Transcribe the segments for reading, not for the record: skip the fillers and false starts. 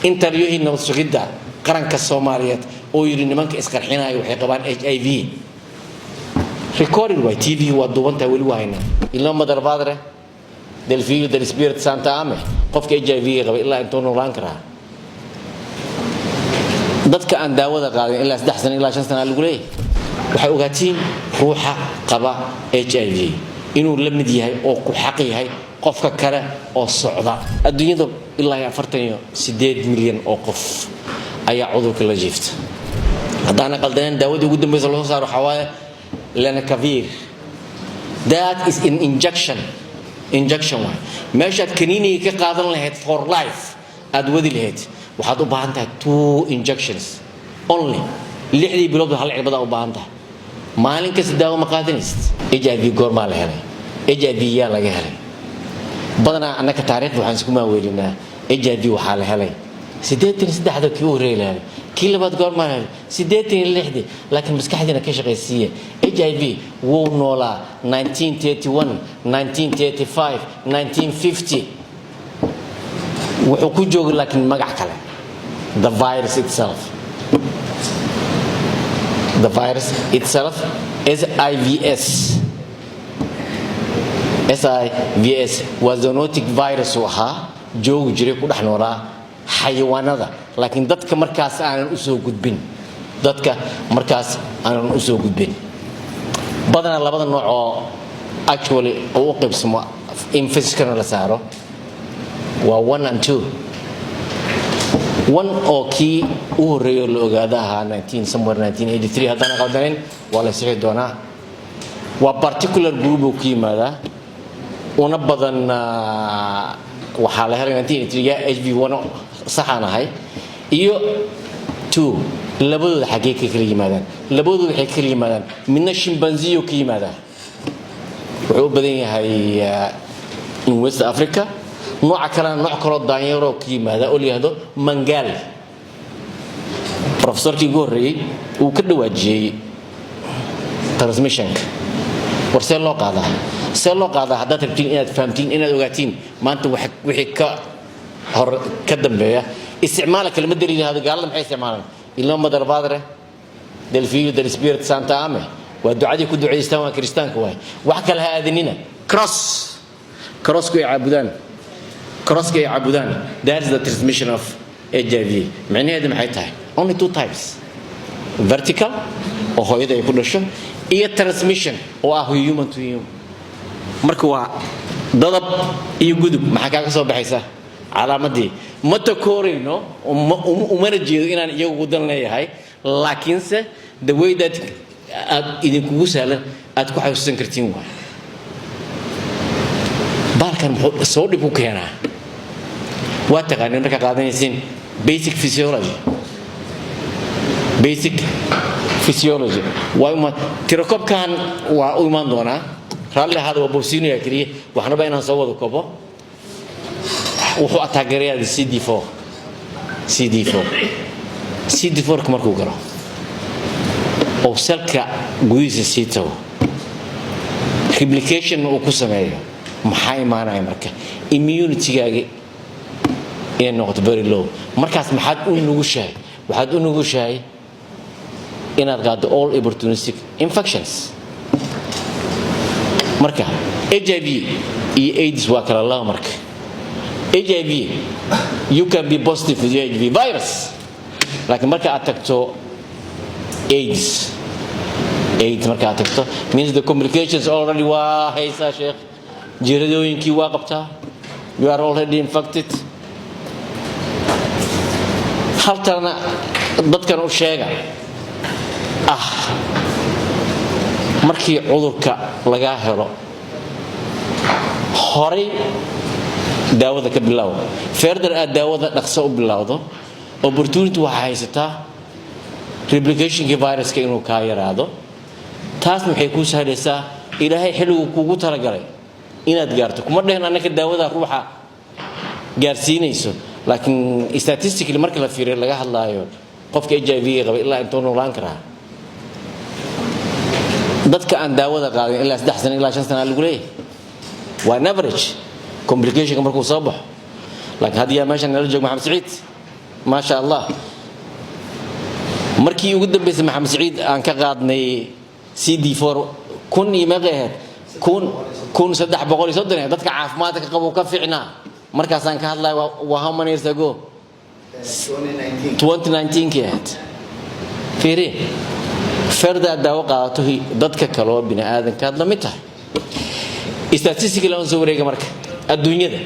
In taliyihii nabad sugidda qaranka Soomaaliyeed oo yidhi nimanka isqarxinaya waxay qabaan HIV, recorded waay, TV waa duubantahay, weli waa haynaa. "Il nome del Padre, del Figlio, del Spirito Santo, amen." Qofka HIV qaba ilaa intuu noolaan karaa? Dadka aan daawada qaadin ilaa 3 sano ilaa 5 sana lagu leeyahay. Waxay ogaatiin ruuxa qaba HIV inuu la mid yahay oo ku xaq yahay qofka kale oo socda adduunyada. Ilaa iyo 48 milyan oo qof ayaa cudurka la jiifta. Haddaana qaldaneen, daawadii ugu dambeysa loo soo saaro waxaa waaye lenacapavir. That is an injection. Injection waay. Meeshaad kaniiniga ka qaadan lahayd for life aad wadi lahayd, waxaad u baahan tahay two injections only. 6dii bilood hal cirbadaa u baahan tahay. Maalin kasta daawo ma qaadanaysid. HIV goormaa la helay? HIV yaa laga helay? Badanaa annaka taariikhda waxaan isku maaweelinaa HIV waxaa la helay 83da. Kii u horreeyay la helay, kii labaad goormaa la helay? 86dii. Laakiin maskaxdiina ka shaqaysiiya. HIV wuu noolaa 1931, 1935, 1950 wuxuu ku joogay, laakiin magac kale. The virus itself, the virus itself, SIVS, SIVS waa zoonotic virus uu ahaa, joogi jiray, ku dhex noolaa xayawaanada, laakiin dadka markaas aanan usoo gudbin. Dadka markaas aanan usoo gudbin. Badanaa labada nooc oo actually oo u qaybsamo, emphasis-kana la saaro, waa one and two. One oo kii u horreeyo la ogaado ahaa 19 somewhere 1983, haddana qaldanayn waa la sixi doonaa. Waa particular group uu ku yimaadaa una badan. Waxaa la helay 1983 HIV one saxaan ahay iyo two. Labadooda xaggee ka kala yimaadaan? Labadooda waxay ka kala yimaadaan, midna chimpanzee ka yimaadaa, wuxuu u badan yahay in West Africa. Nooca kalena nooc kaloo daanyaroo ka yimaada oo la yihahdo Mangal. Professorkii ugu horreeyey uu ka dhawaajiyey transmissionka. War see loo qaadaa? See loo qaadaa? Haddaad rabtiin inaad fahamtiin, inaad ogaatiin maanta wixii ka hor ka dambeeya, isticmaala kelmadda la yidhahdo. Gaalada maxay isticmaalaan? "Il nome del Padre, del Figlio, del Spirito Santo, amen." Waa ducadii ku ducaystaan, waa kiristaanka waay. Wax kale ha aadinina. Cross, crossku ay caabudaan, crosska ay caabudaan. That is the transmission of HIV. Micnaheedu maxay tahay? Only two types: vertical oo hooyada ay ku dhasho, iyo transmission oo ah human to human. Marka waa dadab iyo gudub. Maxaa kaaga soo baxaysa calaamadii? Ma takoorayno, umana jeedo inaan iyagu dan leeyahay, laakiinse the way that aad idinkugu sahlan aad ku xasuusan kartiin waay. Baalkan muxuu soo dhib ku keenaa? Waa taqaaneen markaa qaadanaysiin basic physiology. Basic physiology waa ima tirakobkan waa u imaan doonaa. Raalli ahaada, waa boobsiinaya keliya. Waxnaba inaan soo wada kobo. Wuxuu attack gareeyaa CD4. CD4, CD4 ka markuu galo oo cellka gudihiisa sii tago, replication uu ku sameeyo, maxaa imaanaya? Marka immunitygaaga inay noqoto very low. Markaas maxaad u nugushahay? Waxaad u nugushahay inaad qaado all opportunistic infections. Marka HIV iyo AIDS waa kala laba. Marka HIV, you can be positive with HIV virus, laakiin marka aad tagto AIDS, AIDS marka aad tagto means the complications already waa haysaa, sheekh. Jiradooyinkii waa qabtaa. You are already infected. Haltana dadkan u sheega ah, markii cudurka lagaa helo, horay daawada ka bilow. Further aad daawada dhaqso u bilowdo, opportunity waxaa haysataa replicationkii viruska inuu kaa yaraado. Taasna waxay kuu sahlaysaa Ilaahay xilliguu kuugu talagalay inaad gaarto. Kuma dhehen annaka daawada ruuxa gaarsiinayso, laakiin statistically marka la fiiriyo, laga hadlaayo qofka HIV qaba ilaa intuu noolaan karaa? Dadka aan daawada qaadin ilaa 3 sano ilaa 5 sana lagu leeyahay. Waa an average complicationka markuu soo baxo. Laakiin hadda yaa meeshan nala joog? Maxamed Saciid. Maasha Allah, markii ugu dambeysay Maxamed Saciid aan ka qaadnay CD4 kun iyo meeqay ahayd? 1330 ahayd. Dadka caafimaadka qabo ka fiicnaa markaasaan ka hadlaya waa how many years ago? 2019 kii ahayd. Fiiri, fardaad daawo qaadato, dadka kaloo bini aadankaad la mid tahay. Statistically aan soo wareega marka adduunyada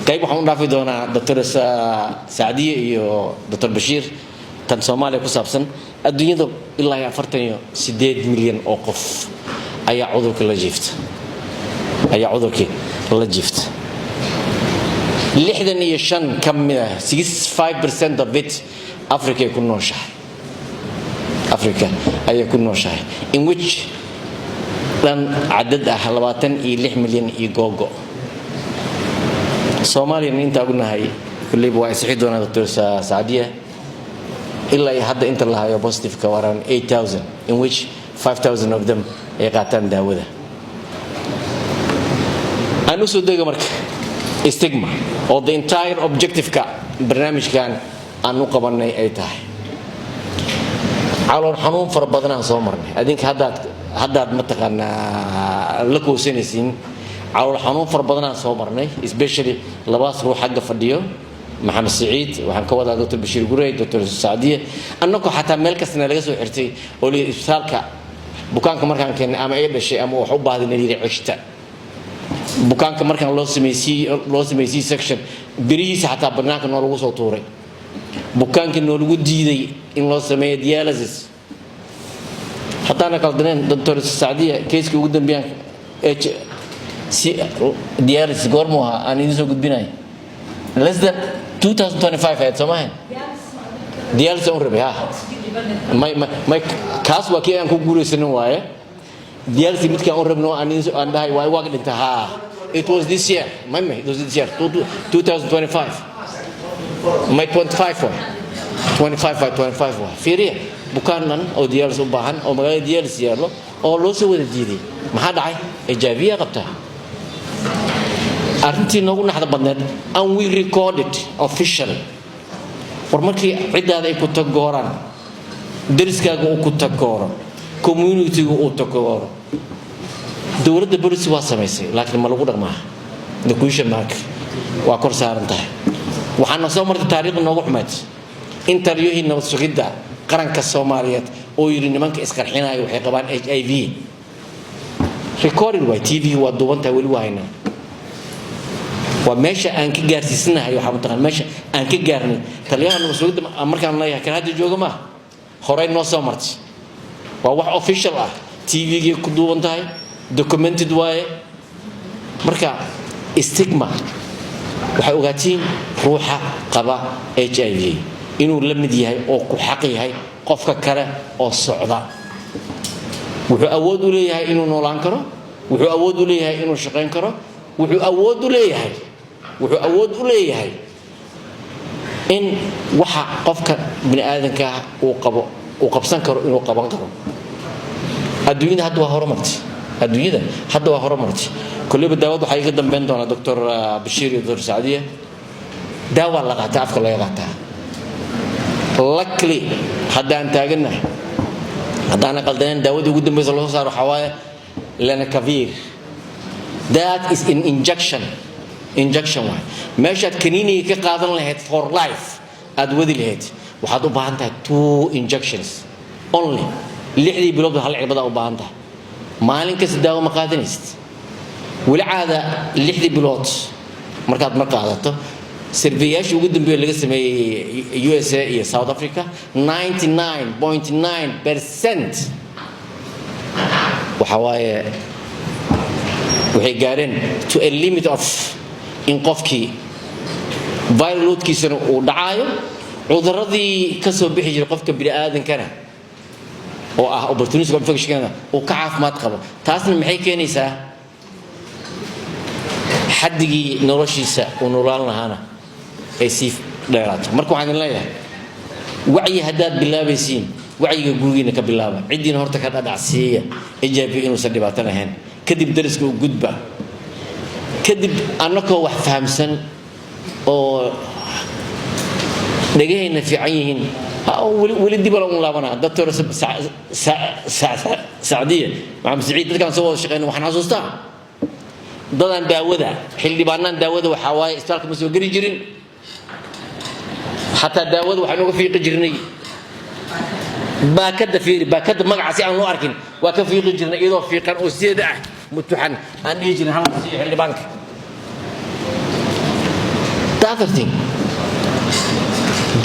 qayb waxaan u dhaafi doonaa Dr. Sacdiye iyo Dr. Bashiir. Tan Soomaaliya ku saabsan, adduunyada ilaa iyo 48 milyan oo qof ayaa cudurka la jiifta, ayaa cudurkii la jiifta. 65 ka mid ah, 65% of it, Africa ay ku nooshahay, Africa ayay ku nooshahay, in which dhan cadad ah 26 milyan iyo googo. Soomaaliyana intaa ognahay kulleyba waa isixi doonaa Dr. Sacdiya. Ilaa iyo hadda inta la hayo positiveka waa around 8000, in which 5000 of them ay qaataan daawada. Aan usoo dega marka stigma oo the entire objective-ka barnaamijkan aan u qabanay ay tahay. Calool xanuun fara badan aan soo marnay. Adinka haddaad mataqaanaa la koosanaysiin. Calool xanuun fara badan aan soo marnay, especially labadaas ruux xagga fadhiyo, Maxamed Saciid waxaan ka wadaa, Dr. Bashiir Gurey, Dr. Sacdiye, annagoo xataa meel kastana laga soo xirtay oo la isbitaalka bukaanka markaan keennay ama ay dhashay ama wax u baahday na yidhi ceshta bukaanka. Markaan loo sameeyey C section, berihiisa xataa banaanka noo lagu soo tuuray. Bukaankii noo lagu diiday in loo sameeyo dialysis. Haddaana qaldaneen, Dr. Sacdiya, case-kii ugu dambeeyaan h c dialysis goormuu ahaa aan idiin soo gudbinayo? Less than 2025 ahayd, soo maahayn? Dialysis aan u rabay ha may kaas waa kii aan ku guulaysanin waaye. Dialysis midkaan u rabno aan idin aan dhahay waa dhinta ha. It was this year, may it was this year, 2025, may 25 waay, 25 by 25 waay. Fiiriya, bukaanan oo dialysis u baahan oo magaalada dialysis yaallo oo loo soo wada diiday. Maxaa dhacay? HIV qabtaa. Arrintii noogu naxda badneed, and we recorded officially. War markii ciddaada ay ku tagooraan, dariskaaga uu ku tagooro, communityga uu tagooro, dowladda policy waa samaysay, laakiin ma lagu dhaqmaa? The question mark waa kor saaran tahay. Waxaana soo martay taariikhda noogu xumeyd in taliyihii nabad sugidda qaranka Soomaaliyeed oo yidhi nimanka isqarxinaya waxay qabaan HIV. Recorded waay, TV waa duuban tahay, weli waa haynaa. Waa meesha aan ka gaarsiisanahay. Waxaa mataqaan meesha aan ka gaarnay taliyaha nabad sugidda markaan leeyahay kan hadda jooga maaha, horey noo soo martay. Waa wax official ah, TV-gii ku duuban tahay, documented waaye. Marka stigma, waxay ogaatiin ruuxa qaba HIV inuu la mid yahay oo ku xaq yahay qofka kale oo socda. Wuxuu awood u leeyahay inuu noolaan karo, wuxuu awood u leeyahay inuu shaqayn karo, wuxuu awood u leeyahay in waxa qofka bini aadanka ah uu qabo uu qabsan karo, inuu qaban karo. Adduunyada hadda waa horumartay, adduunyada hadda waa horumartay. Kolleyba daawad waxaa iga dambeyn doonaa Dr. Bashiir iyo Dr. Sacdiya. Daawaa la qaataa, afka laga qaataa. Luckily haddaan taagannahay, haddaana qaldaneen, daawadii ugu dambeysa loo soo saaro waxaa waaye lenacapavir. That is an injection, injection waay. Meeshaad kaniiniga ka qaadan lahayd for life aad wadi lahayd, waxaad u baahan tahay two injections only. 6dii bilood hal cirbadaa u baahan tahay. Maalin kasta daawo ma qaadanaysid. Weli caada 6dii bilood markaad mar qaadato. Survey-yaashii ugu dambeeya laga sameeyey USA iyo South Africa, 99.9% waxa waaye waxay gaareen to a limit of in qofkii viral loadkiisana uu dhacaayo, cuduradii ka soo bixi jiray qofka bini'aadankana oo ah opportunistic infectionkana uu ka caafimaad qabo. Taasna maxay keenaysaa? Xaddigii noloshiisa uu noolaan lahaana ay sii dheeraato. Marka waxaan idin leeyahay, wacyi haddaad bilaabaysiin, wacyiga gurigiina ka bilaaba. Ciddiina horta ka dhadhacsiiya HIV inuusan dhibaato lahayn. Kadib dariska u gudba. Kadib annakoo wax fahamsan oo Dhegahayna fiican yihiin. Weli weli dib un laabanaa. Doctor Sacdiya Maxamed Saciid, dadkaan soo wada shaqeyna, waxaan xasuustaa dadaan daawada, xildhibaanaan daawada, waxaa waaye isbitaalka ma soo geli jirin. Xataa daawada waxaan uga fiiqi jirnay baakada. Fiiri baakada, magaca si aan loo arkin waa ka fiiqi jirnay, iyadoo fiiqan oo sideeda ah mutuxan aan dhihi jirin hala siiyo xildhibaanka. The other thing,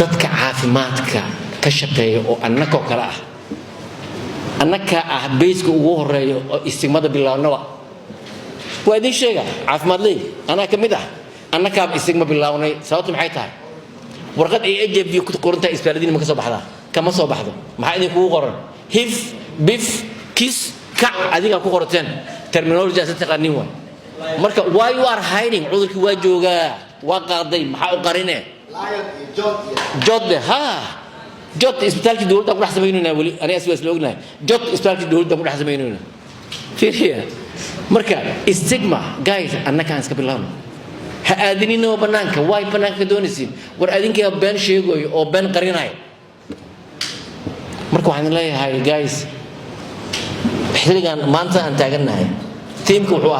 dadka caafimaadka ka shaqeeya oo annakoo kale ah, annakaa ah bayska ugu horeeya oo stigmada bilaabnaba. Waa idiin sheega, caafimaad leey anaa ka mid ah, annakaaba stigma bilaabnay. Sababtu maxay tahay? Warqad ay HIV ku qorantahay isbitaaladiina ma ka soo baxdaa? Kama soo baxdo. Maxaa idinkugu qoran? HIV, bif, kis, kac, adigaa ku qorateen. Terminology aad taqaanin waay. Marka why you are hiding? Cudurkii waa joogaa, waa qaaday, maxaa u qarine? Jode ha jot isbitaalkii dowladda ku dhex samaynayna weli, aniga waa isla ognahay. Jot isbitaalkii dowladda ku dhex samaynayna. Fiiriya, marka stigma, guys, annakaan iska bilaabno. Ha aadinina banaanka. Waay banaanka ka doonaysiin? War adinkaa been sheegayo oo been qarinaya. Marka waxaan leeyahay, guys, xilligan maanta aan taagannahay, themeka wuxuu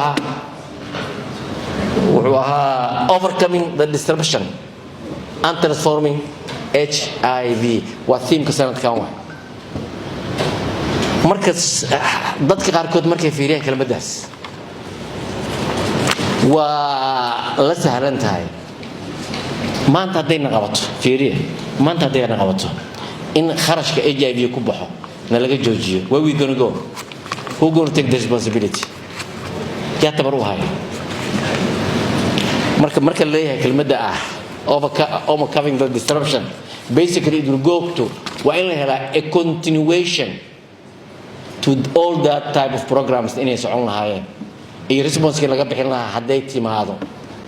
ahaa "Overcoming the Disruption and Transforming HIV". Waa themeka sanadkan waay. Marka dadka qaarkood markay fiiriyaan kelmaddaas, waa la sahlan tahay. Maanta haddayna qabato, fiiriya, maanta haddayna qabato in kharashka HIV ku baxo na laga joojiyo, where we gonna go? Who gonna take the responsibility? Yaa tabar u haya? Marka la leeyahay kelmadda ah "overcoming the disruption", basically it will go to waa in la helaa a continuation to all that type of programs inay socon lahaayeen iyo responsekii laga bixin lahaa hadday timaado.